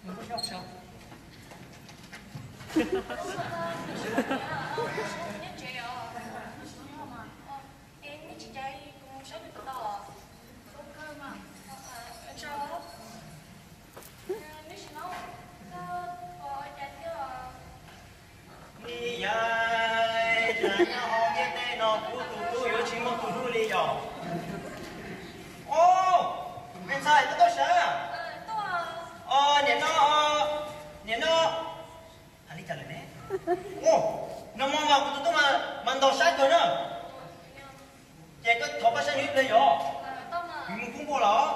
Li yog, nyob hauv ntiaj teb no kuv tus tub yuav tsis muaj tus hlub li yog. Os, me ntxhais, koj tuaj sas? Os, niam no, niam no. Hais li cas lawm ne? Os, nag hmo mas kuv tus tub mas ntaus sab kawg na. Ces koj thov pab saib nws ib pliag yog. Nws mus pub npua los?